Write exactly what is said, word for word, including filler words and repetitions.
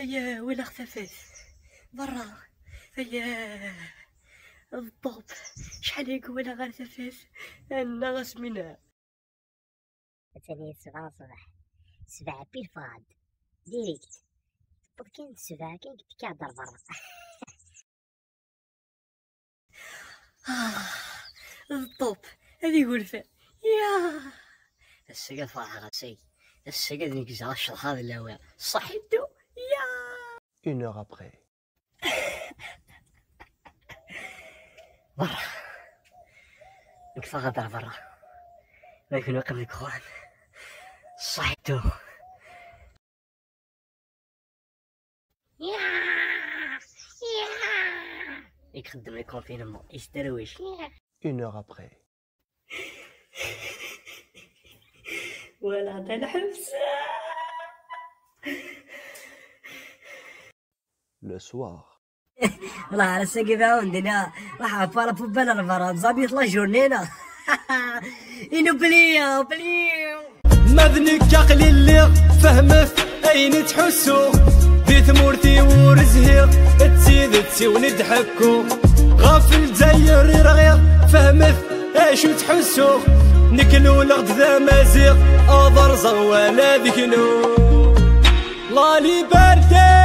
Aya, walaɣ tafat. Berra. Aya. D ṭṭup. Acḥal ay walaɣ ɣer tafat. Annaɣ asmi nɛa. Atan-iyi sebɛa ṣṣbeḥ. Sebɛa pil fɣad. Direct. Tewweḍ kan d sebɛa kan, tekka-d ar berra. Ah, d ṭṭup. Ad igulfen. Ya. Ass-agi ad ferḥeɣ, ass-agi. Ass-agi ad negzeɣ acḍeḥ ad lawiɣ. Ṣaḥit-tu? Ya. Une heure après. Berra. Nekk ɣader berra. Ma kunwi qqim deg uxxam. Ṣaḥit-tu. I ixeddem le confinement, yesderwic. Une heure après. Walaɣ-d lḥebs. Le soir. Walaɣ ar ass-agi d awen-d-iniɣ, ruḥ ɣef ara poubelle ar berra, tẓabiḍ la journée-na. Inu bli, bli. Ma d nekk aqli lliɣ, fehmet ayen i ttḥussuɣ. Di tmurt-iw ur zhiɣ, d tidet-iw n id-ḥekkuɣ. Ɣef Lezzayer i rɣiɣ, fehmet acu ttḥussuɣ. Nekk luleɣ-d d amaziɣ, ad rẓeɣ wala d kennu. La liberté!